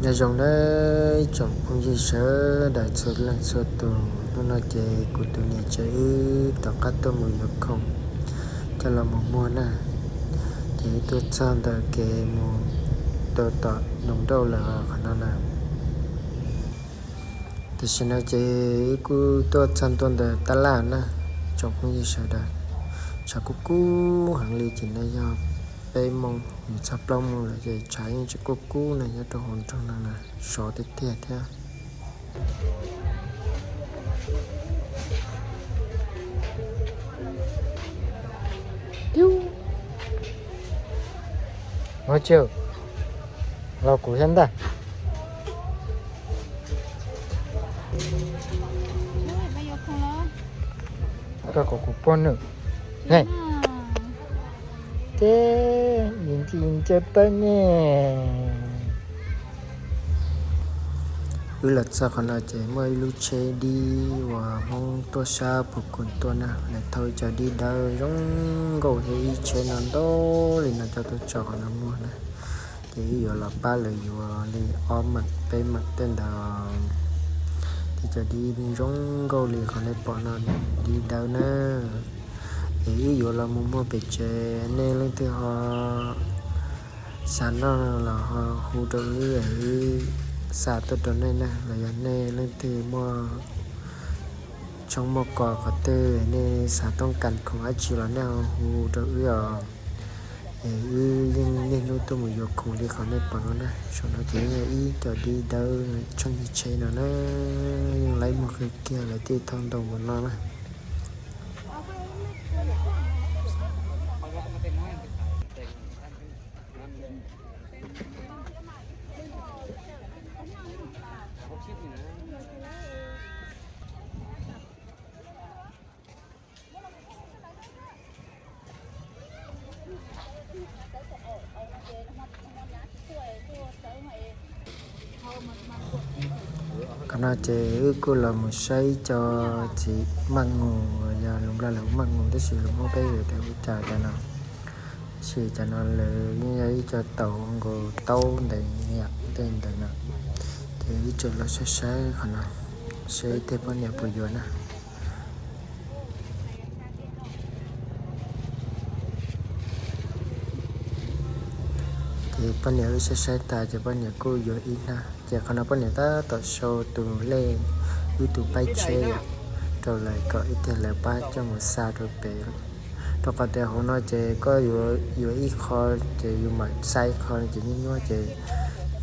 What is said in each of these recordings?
Nyob zoo nawb ib tsoom phooj ywg sawv daws txhua leej txhua tus, hnub no ces kuv tus niam tsev wb rov qab tuaj mus yuav khoom coj los mus muag na. Ces wb tuaj txog ntawm kev mus rau tom Ntoos Nrauj lawm qhov no na. Tam sim no ces wb kuj tuaj txog ntua ntawm tab laj na, tsoom phooj ywg sawv daws. Tshav kub kub heev li, ces no yog peb moos yus txog plaub moos lawm ces tshav yeej tseem kub kub na nyob rau hauv nroog no na, sov tiag tiag thiab. Los kuv thiab ntag. Koj kom kuv puag nws ne. Ces ncig ncig tawb ne. Wb los txog qhov no ces muaj ib lub tsheb dib uas Hmoob tuaj sab Phu Koos tuaj na, lawv thauj cov dib dawb zoo nkauj thiab, ib tsheb no ntau li no coj tuaj tso qhov no muag na. Ces wb yuav los pab lawv yuav li ob meem peb meem tej ntawd. Ces cov dib zoo nkauj li qhov nej pom no, dib dawb na. Es wb yuav los mus muag pem tsev, nej leej twg ho xav noj los ho hu rau wb, wb xa tuaj rau nej na. Los yog nej leej twg muaj tshoob muaj kos qhov twg, nej xav toob kas khoom dab tsi los nej ho hu rau wb os. Es wb yeej niaj hnub tuaj mus yuav khoom li qhov nej pom no na. Saum no ces yeej yog ib co dib dawb tsheej tsheb no na, yeej laib muag kawg kiag, lawv thiaj thauj ntau npaum no na. Qhov no ces wb kuj los mus saib ib co txiv maj mus, yog lus Nplog lawv hu maj mus tab sis lus Hmoob peb yuav tias hu cas cov no. Tab sis cov no lawv yeej yog ib co tau nkaus taub ntev yam tej ntawd na. Ces wb tseem los saib saib qhov no, saib tej poj niam puas yuav na. Ces poj niam wb saib saib tas ces poj niam kuj yuav ib hnab. Ces qhov no poj niam tab tom sau tus lej wb tus paib tsheb yom, rau lawv kom ib tiag lawv pab coj mus xa rau pem. Rau qhov tias hauv no ces koj yuav ib qho ces yus mam xa ib qho no ces nyuaj nyuaj ces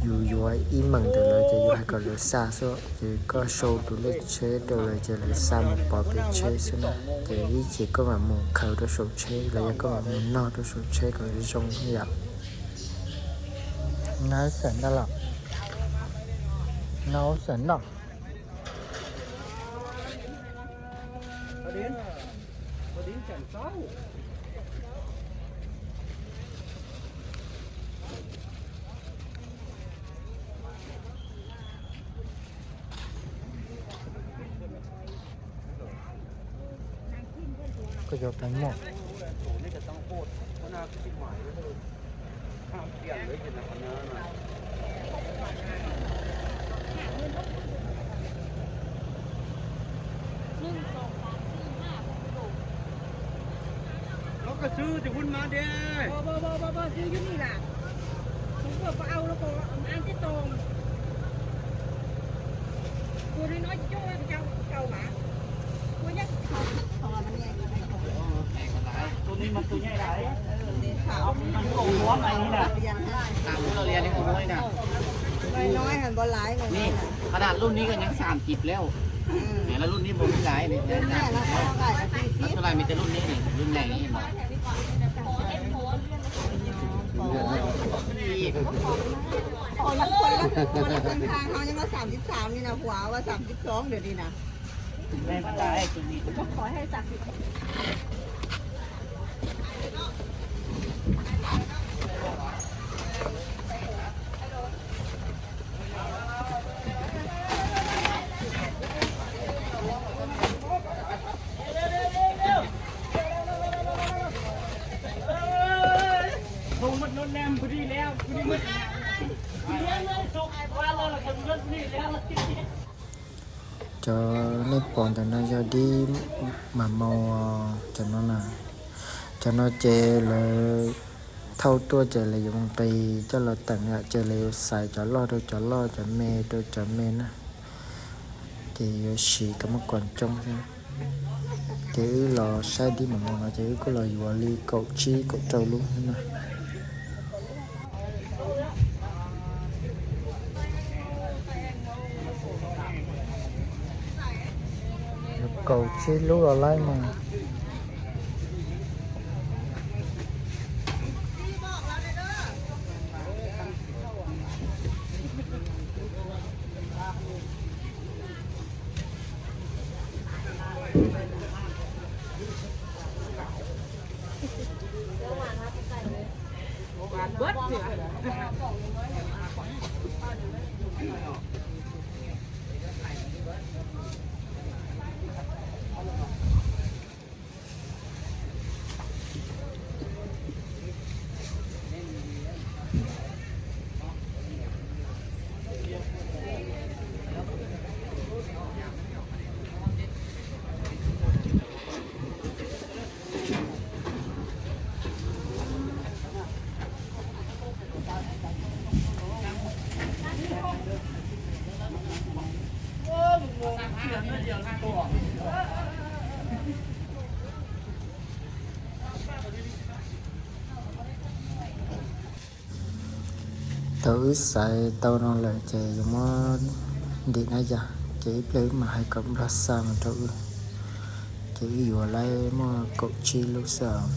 yus yuav ib meem ntawm lawv ces yus hais kom lawv xa xwb, ces koj sau tus lej tsheb rau lawv ces lawv xa mus pov pem tsheb xwb na. Ces ib chim koj mam mus khaws rau saum tsheb los yog koj mam mus nog rau saum tsheb kom zoo yom. No xav noj los, no xav noj. Koj yuav pais muag. Koj xwb tus hun mas de. Xwb yub ni las. Kuv kuj pab au los kuv an tib toog. Kuv li no tsis coob, kuv cau mas. Kuv nyob. Khov nab lub nib ko nyob sam tib lawm, lub nib npaum li lais, lub nib, lub nib, lub nib. Tus nib peb tag, tus nib. Cov nej pom ntawm no yog dib mam maus, cov no na. Cov no ces lawv thauj tuaj ces lawv yuav nqis coj los teem yom, ces lawv yuav xaiv cov loj rau cov loj, cov me rau cov me na. Ces yuav siv kom muaj kom coob thiab. Ces wb los saib dib mam maus no ces wb kuj los yuav li kaum tsib kaum rau lub na. Kaum tsib lub los laib mas. Thaum wb xaiv tau no lawm ces yuav muab ntim na yom, ces ib pliag wb mam hais kom Nplog xa mus rau wb. Ces wb yuav laib muaj kaum tsib lub xwb os.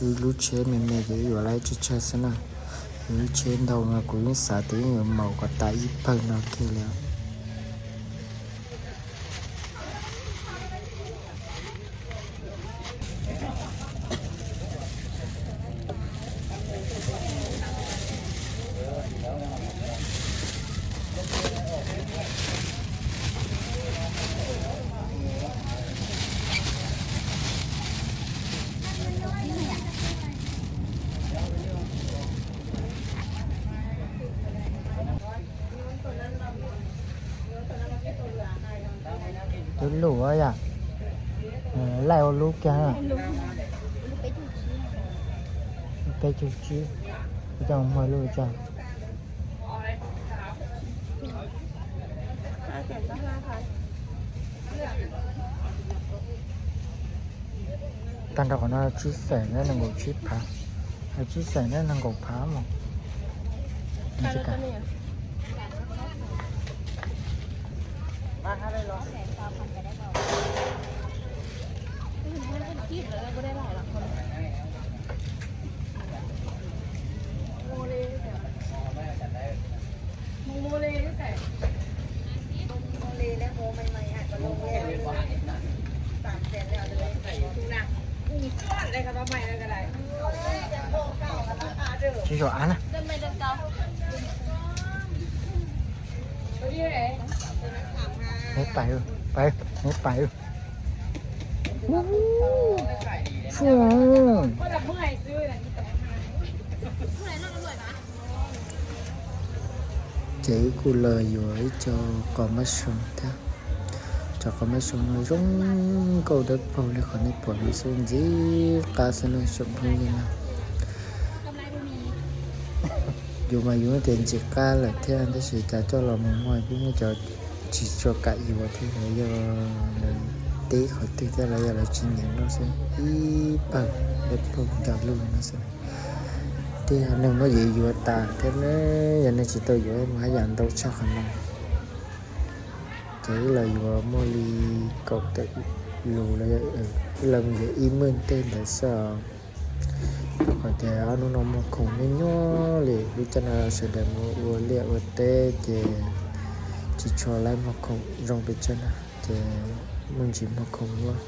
Wb lub tsheb me me ces wb yuav laib tsawg tsawg xwb na. Wb lub tsheb ntau no kuv yeej xav tias yeej yuav maus kom tas ib pawg no kiag li. Tus lub yom, laij ua lub kiag. Peb caug tsib, coj muag lub tso. Tag nrho qhov no tsib xees nees nkaum tsib phav, tsib xees nees nkaum phav mog. Tsis zoo av na. Neb pais, pais, neb pais. Ces wb kuj los yuav ib co qos mab soo thiab. Cov qos mab soo no zoo nkauj dawb paug li qhov nej pom no xwb, ntxim qab xwb na tsoom phooj ywg na. Yus mas yus tias ntxim qab lawm thiab tab sis cas coj los mus muag peb muaj cov tsis tshua kam yuav thiab, yog lawv teb qhov twg thiab los yog lawv tsis nyiam noj xwb, ib pawg dawb paug ncaj lug no xwb. Tej neeg muab yus yuav tas thiab na, yog neeg tsis tau yuav mas haj yam ntau tshaj qhov no. Ces wb los yuav muaj li kaum tawm lus los, wb los mus yuav ib meej tej ntawd xwb os. Rau qhov tias ob hnub no muag khoom nyuaj nyuaj li, lub caij no sawv daws mus ua liaj ua teb ces tsis tshua laib muag khoom zoo pes tsawg na, ces muaj ntsis muag khoom nyuaj.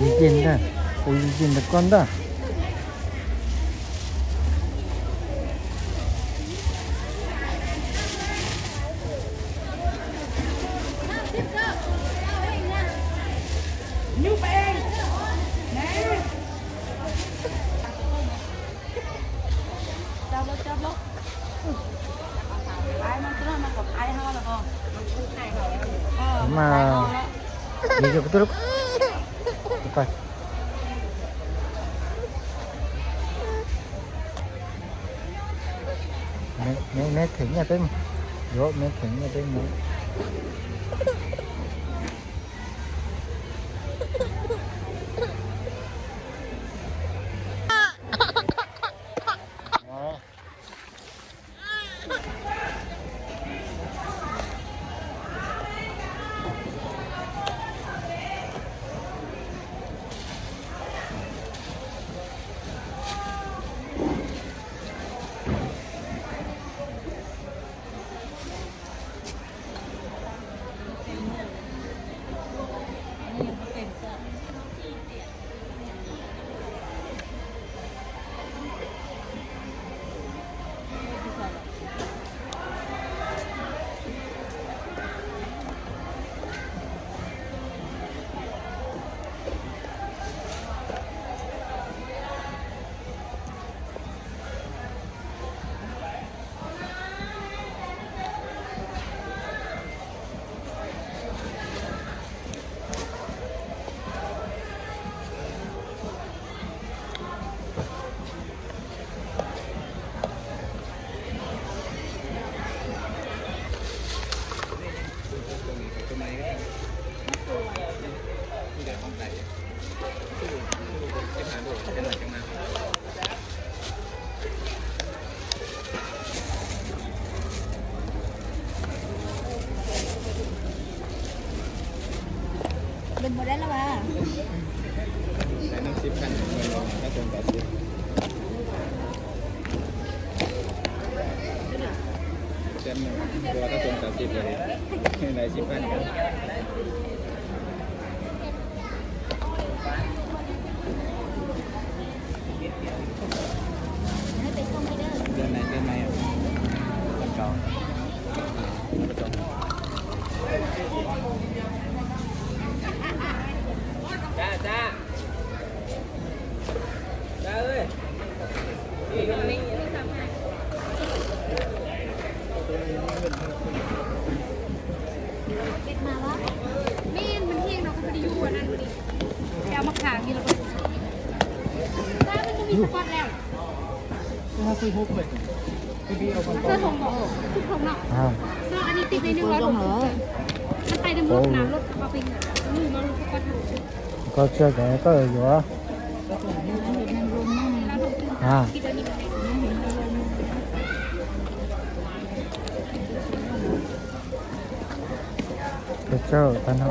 Ib yig ntag, ua ib yig ntag koj ntag. Mas, neb, neb them nyiaj peb mus. Yuav neb them nyiaj peb mus. Được màu đen lắm à? Năm mươi phần, mười lăm phần, các tuần cà phê. Xem, qua các tuần cà phê rồi. Này, chín phần. Trên này, trên này. Con chó. Mẹ, mình hiên nó có đi du anh ăn đi. Kéo mắc hàng đi là có đi. Ba, mình có bị spot leo. Sơ hồng mỏ, sơ hồng nọ. Sơ anh đi tìm đây nước đó. Nó tay đừng lốt nào, lốt vào bình. Người mà lốt vào. Koj tsiaj cov koj yuav. A, peb txawj tag no.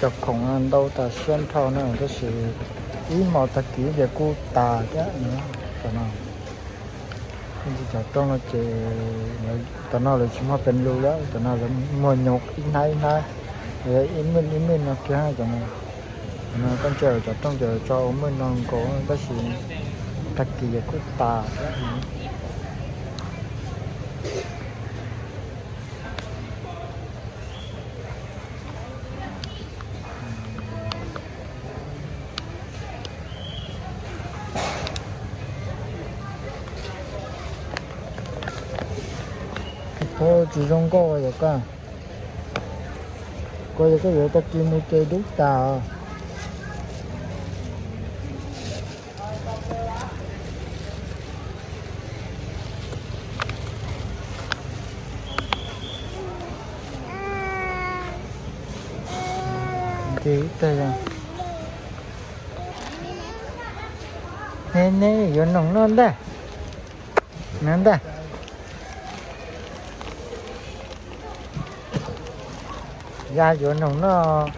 Cov khoom ntau tas siab nrho na, tab sis ib hmos tag kis ces kuj tas thiab no. Cov no, cov rooj no ces, cov no lawv tsis muaj peev lus lawm, cov no lawv muag nyoos ib hnab ib hnab, ib mwj ib mwj no kiag cov no. Cov no koj ntsia cov rooj ces tso ua mwj no nkaus tab sis tag kis ces kuj tas thiab. Tsis zoo nkauj yom koj. Koj yog koj yuav tag kis mus ces dub tas. Tag, ne ne yuav noog noj ntag, na ntag. Ya yuav noog noj.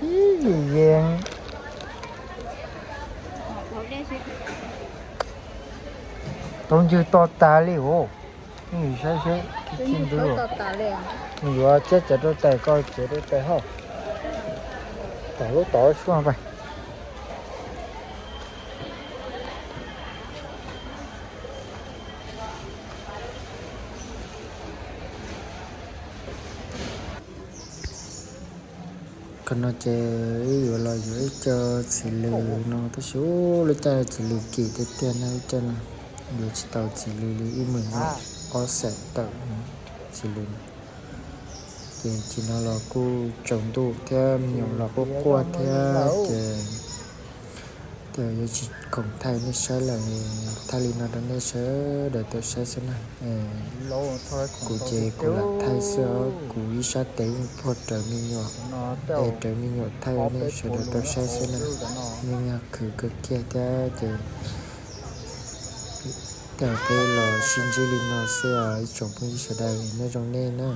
Ib yam yees. Tau ncwg to tas li os. Saib seb, nws yuav txiav cov rau tais, koj txiav rau tais hauj. Tom lub tod suaj pais. Qhov no ces wb yuav los yuav ib co txiv lws no tab sis lub caij txiv lws kim tiag tiag na, lub caij no yuav tsis tau txiv lws li, ib meem no ob xees tawm txiv lws no. Ces nim no los kuj tsaus ntuj thiab me nyuam los quaj quaj thiab ces yuav tsis khoom thaij nej saib lawm, thaij li no rau nej sawv daws tau saib xwb na. Kuv ces kuv lam thaij xwb os, kuv ib sab tes yeej puag raws me nyuam, es raws me nyuam thaij nej sawv daws tau saib xwb na. Yeej yog khwv kawg kiag thiab ces tej zaum peb los sib ntsib li no xwb os ib tsoom phooj ywg sawv daws, nyob zoo nej na.